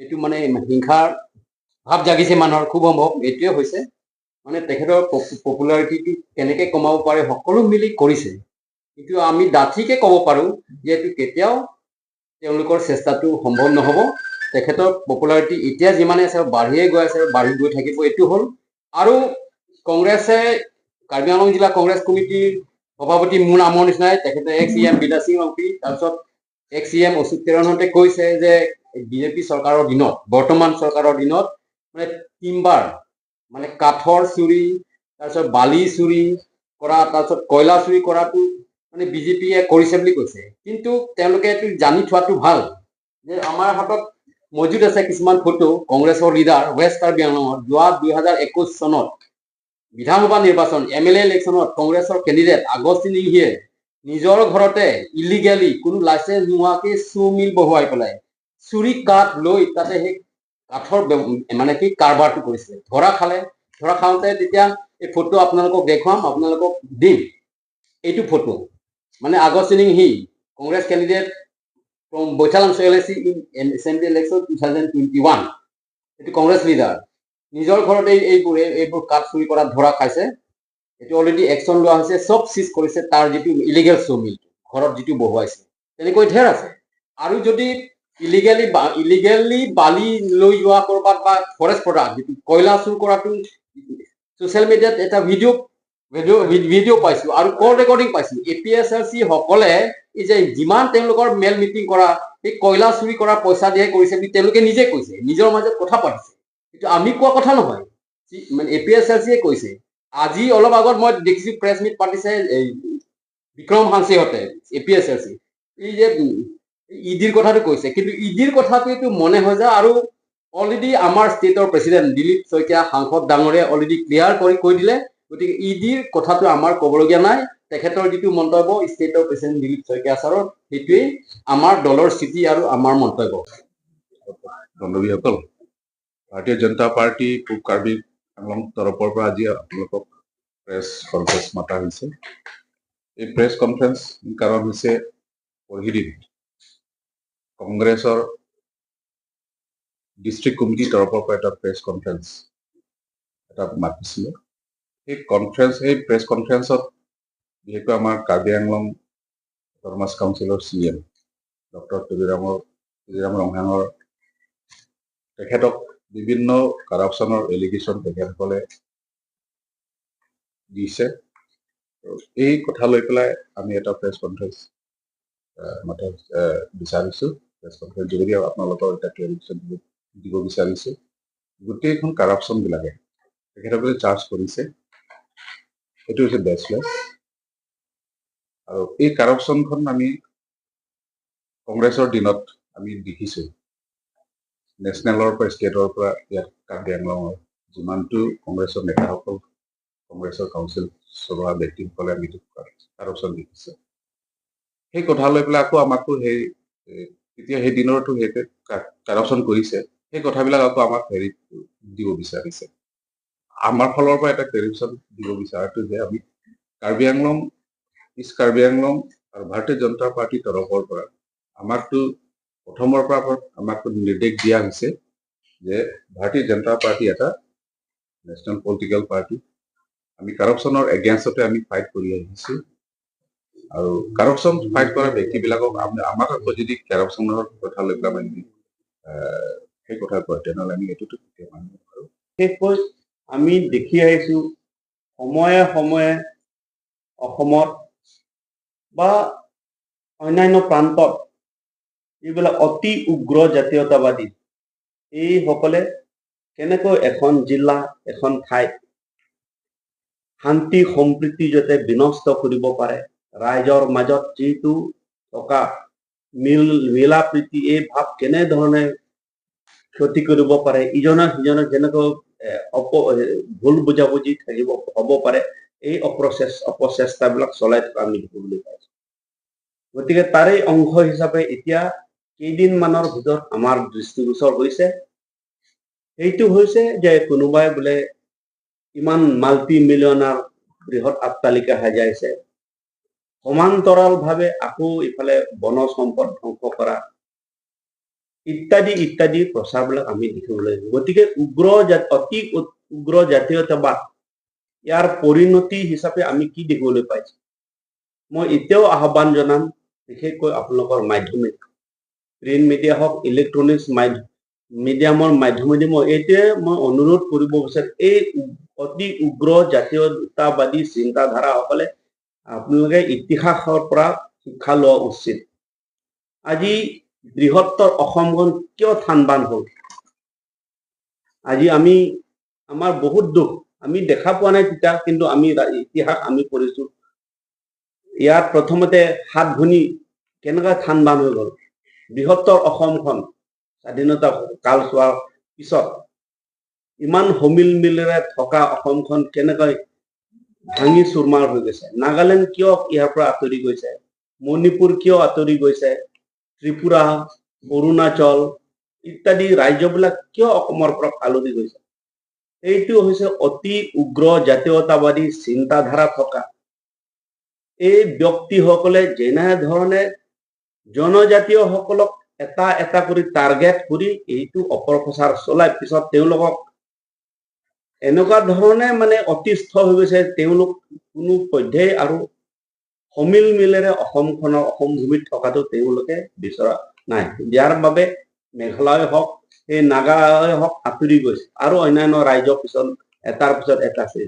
এইটো মানে হিংসাৰ ভাৱ জাগিছে মানুহৰ, খুব সম্ভৱ এইটোৱে হৈছে। মানে তেখেতৰ পপুলাৰিটিটো কেনেকে কমাব পাৰে, সকলো মিলি কৰিছে। কিন্তু আমি ডাঠিকে ক'ব পাৰোঁ যে এইটো কেতিয়াও তেওঁলোকৰ চেষ্টাটো সম্ভৱ নহ'ব। তেখেতৰ পপুলাৰিটি এতিয়া যিমানে আছে, বাঢ়িয়ে গৈ আছে আৰু বাঢ়ি গৈ থাকিব। এইটো হ'ল। আৰু কংগ্ৰেছে কাৰ্বি আংলং জিলা কংগ্ৰেছ কমিটিৰ সভাপতি মোৰ নামৰ নিচিনাই তেখেতে এক্স ই এম বিদ্যা সিং ৰংপি, তাৰপিছত এক্স ই এম অশোক তেৰণহঁতে কৈছে যে বিজেপি চৰকাৰৰ দিনত, বৰ্তমান চৰকাৰৰ দিনত মানে টিম্বাৰ, মানে কাঠৰ চুৰি, তাৰপিছত বালি চুৰি কৰা, তাৰপিছত কয়লা চুৰি কৰাটো মানে বিজেপিয়ে কৰিছে বুলি কৈছে। কিন্তু তেওঁলোকে এইটো জানি থোৱাটো ভাল যে আমাৰ হাতত মজুত আছে কিছুমান ফটো, কংগ্ৰেছৰ লিডাৰ ৱেষ্ট কাৰ্বি আংলঙত যোৱা 2021 চনত বিধানসভা নিৰ্বাচন, এম এল এ ইলেকশ্যনত কংগ্ৰেছৰ কেণ্ডিডেট আগষ্টিন ইংহিয়ে নিজৰ ঘৰতে ইলিগেলি, কোনো লাইচেঞ্চ নোহোৱাকৈ চ মিল বহুৱাই পেলাই চুৰি কাঠ লৈ তাতে সেই কাঠৰ মানে কি কাৰবাৰটো কৰিছিলে। ধৰা খালে। ধৰা খাওঁতে তেতিয়া এই ফটো আপোনালোকক দেখুৱাম, আপোনালোকক দিম এইটো ফটো। মানে Augustine Inghi, Congress candidate from Baithalangso LAC in assembly election 2021। এইটো কংগ্ৰেছ লিডাৰ নিজৰ ঘৰতে এইবোৰ কাঠ চুৰি কৰাত ধৰা খাইছে। এইটো অলৰেডি একশ্যন লোৱা হৈছে, চব চিজ কৰিছে তাৰ যিটো ইলিগেল চ মিল ঘৰত যিটো বহুৱাইছে। তেনেকৈ ঢেৰ আছে। আৰু যদি ইলিগেলি বালি লৈ যোৱা ক'ৰবাত বা ফৰেষ্ট প্ৰডাক্ট যিটো কয়লা চুৰ কৰাটো, ছ'চিয়েল মিডিয়াত এটা ভিডিঅ' ভিডিঅ' ভিডিঅ' পাইছো আৰু কল ৰেকৰ্ডিং পাইছো। এ পি এছ এল C সকলে এই যে যিমান তেওঁলোকৰ মেল মিটিং কৰা, সেই কয়লা চুৰি কৰা পইচা দিয়ে কৰিছে বুলি তেওঁলোকে নিজে কৈছে, নিজৰ মাজত কথা পাতিছে। এইটো আমি কোৱা কথা নহয়, মানে এ পি এছ এল চিয়ে কৈছে। আজি অলপ আগত মই দেখিছো প্ৰেছ মিট পাতিছে এই বিক্ৰম হাঁচিহঁতে, A P S L C, এই যে ইডিৰ কথাটো কৈছে। কিন্তু ইডিৰ কথাটো এইটো মনে হৈ যায়। আৰু অলৰেডি আমাৰ ষ্টেটৰ প্ৰেচিডেণ্ট দিলীপ শইকীয়া সাংসদ ডাঙৰীয়াই অলৰেডি ক্লিয়াৰ কৰি কৈ দিলে। গতিকে ইডিৰ কথাটো আমাৰ ক'বলগীয়া নাই। তেখেতৰ যিটো মন্তব্য, ষ্টেটৰ প্ৰেচিডেণ্ট দিলীপ শইকীয়া ছাৰৰ, সেইটোৱেই আমাৰ দলৰ স্থিতি আৰু আমাৰ মন্তব্য। বান্ধৱীসকল, ভাৰতীয় জনতা পাৰ্টি পূব কাৰ্বি আংলং তৰফৰ পৰা আজি আপোনালোকক প্ৰেছ কনফাৰেন্স মাতা হৈছে। এই প্ৰেছ কনফাৰেন্স কাৰণ হৈছে পৰহিদিন কংগ্ৰেছৰ ডিষ্ট্ৰিক্ট কমিটিৰ তৰফৰ পৰা এটা প্ৰেছ কনফাৰেন্স এটা মাতিছিলে। সেই প্ৰেছ কনফাৰেন্সত বিশেষকৈ আমাৰ কাৰ্বি আংলং অট'নমাছ কাউন্সিলৰ চি এম ডক্টৰ তুলিৰাম ৰংহাঙৰ, তেখেতক বিভিন্ন কাৰাপশ্যনৰ এলিগেশ্যন তেখেতসকলে দিছে। এই কথা লৈ পেলাই আমি এটা প্ৰেছ কনফাৰেন্স মাতা বিচাৰিছোঁ। প্ৰেছ কনফাৰেন্স যোগেদি আপোনালোকৰ এটা ক্লেৰিফিকেশ্যন দিব বিচাৰিছোঁ। গোটেইখন কাৰাপশ্যনবিলাকে তেখেতসকলে চাৰ্জ কৰিছে, সেইটো হৈছে বেচলেছ। আৰু এই কাৰাপশ্যনখন আমি কংগ্ৰেছৰ দিনত আমি দেখিছোঁ, নেশ্যনেলৰ পৰা, ষ্টেটৰ পৰা ইয়াত কাৰ্বি আংলঙৰ যিমানটো কংগ্ৰেছৰ নেতাসকল, কংগ্ৰেছৰ কাউন্সিল চলোৱা ব্যক্তিসকলে আমি কাৰাপশ্যন দেখিছোঁ। সেই কথা লৈ পেলাই আকৌ আমাকো সেই তেতিয়া সেই দিনৰতো সেইটোৱে কাৰাপশ্যন কৰিছে, সেই কথাবিলাক আকৌ আমাক হেৰি দিব বিচাৰিছে। আমাৰ ফালৰ পৰা এটা ক্লেৰিফিকেশ্যন দিব বিচাৰাটো যে আমি কাৰ্বি আংলং, ইষ্ট কাৰ্বি আংলং আৰু ভাৰতীয় জনতা পাৰ্টীৰ তৰফৰ পৰা আমাকতো প্ৰথমৰ পৰা আমাকতো নিৰ্দেশ দিয়া হৈছে যে ভাৰতীয় জনতা পাৰ্টী এটা নেশ্যনেল পলিটিকেল পাৰ্টি। আমি কাৰাপশ্যনৰ এগেইনষ্টতে আমি ফাইট কৰি আহিছোঁ। আৰু কাৰাপশ্যন ফাইট কৰা ব্যক্তিবিলাকক আমাক আকৌ যদি কাৰাপশ্যনৰ কথা লৈ পেলাই আমি সেই কথা কয়, তেনেহ'লে আমি এইটোতো কেতিয়াও মানিব নোৱাৰোঁ। বিশেষকৈ আমি দেখি আহিছোঁ, সময়ে সময়ে অসমত বা অন্যান্য প্ৰান্তত এইবিলাক অতি উগ্ৰ জাতীয়তাবাদী এইসকলে কেনেকৈ এখন জিলা, এখন ঠাইত শান্তি সম্প্ৰীতি যাতে বিনষ্ট কৰিব পাৰে, ৰাইজৰ মাজত যিটো থকা মিলা প্ৰীতি, এই ভাৱ কেনেধৰণে ক্ষতি কৰিব পাৰে, ইজনে সিজনক যেনেকৈ ভুল বুজাবুজি থাকিব হ'ব পাৰে, এই অপচেষ্টাবিলাক চলাই থকা আমি দেখিবলৈ পাইছো। গতিকে তাৰেই অংশ হিচাপে এতিয়া কেইদিনমানৰ ভিতৰত আমাৰ দৃষ্টিগোচৰ হৈছে, সেইটো হৈছে যে কোনোবাই বোলে ইমান মাল্টি মিলিয়নাৰ বৃহৎ অট্টালিকা সাজাইছে, সমান্তৰালভাৱে আকৌ ইফালে বনজ সম্পদ ধ্বংস কৰা, ইত্যাদি ইত্যাদি প্ৰচাৰবিলাক আমি দেখিবলৈ। গতিকে উগ্ৰ অতি উগ্ৰ জাতীয়তাবাদ, ইয়াৰ পৰিণতি হিচাপে আমি কি দেখিবলৈ পাইছো? মই এতিয়াও আহ্বান জনাম, বিশেষকৈ আপোনালোকৰ মাধ্যমিক প্ৰিণ্ট মিডিয়া হওক, ইলেক্ট্ৰনিক্স মিডিয়ামৰ মাধ্যমেদি মই এইটোৱে মই অনুৰোধ কৰিব বিচাৰো, এই অতি উগ্ৰ জাতীয়তাবাদী চিন্তাধাৰাসকলে আপোনালোকে ইতিহাসৰ পৰা শিক্ষা লোৱা উচিত। আজি বৃহত্তৰ অসমখন কিয় থান-বান হ'ল? আজি আমি আমাৰ বহুত দুখ, আমি দেখা পোৱা নাই তেতিয়া, কিন্তু আমি ইতিহাস আমি পঢ়িছো। ইয়াত প্ৰথমতে সাত ভনী কেনেকুৱা থান-বান হৈ গ'ল। বৃহত্তৰ অসমখন স্বাধীনতা কাল চোৱাৰ পিছত ইমান সমিল মিলেৰে থকা অসমখন কেনেকৈ ভাঙি চুৰমাৰ হৈ গৈছে। নাগালেণ্ড কিয় ইয়াৰ পৰা আঁতৰি গৈছে? মণিপুৰ কিয় আঁতৰি গৈছে? ত্ৰিপুৰা, অৰুণাচল ইত্যাদি ৰাজ্যবিলাক কিয় অসমৰ পৰা ফালৰি গৈছে? এইটো হৈছে অতি উগ্ৰ জাতীয়তাবাদী চিন্তাধাৰা থকা এই ব্যক্তিসকলে যেনেধৰণে জনজাতীয়সকলক এটা এটা কৰি টাৰ্গেট কৰি এইটো অপপ্ৰচাৰ চলাই পিছত তেওঁলোকক এনেকুৱা ধৰণে মানে অতিষ্ঠ হৈ গৈছে, তেওঁলোক কোনো পধ্যেই আৰু সমিল মিলেৰে অসমখনৰ অসম ভূমিত থকাটো তেওঁলোকে বিচৰা নাই। যাৰ বাবে মেঘালয় হওক, এই নাগাই হওক, আঁতৰি গৈছে আৰু অন্যান্য ৰাজ্যৰ পিছত এটাৰ পিছত এটা আছে।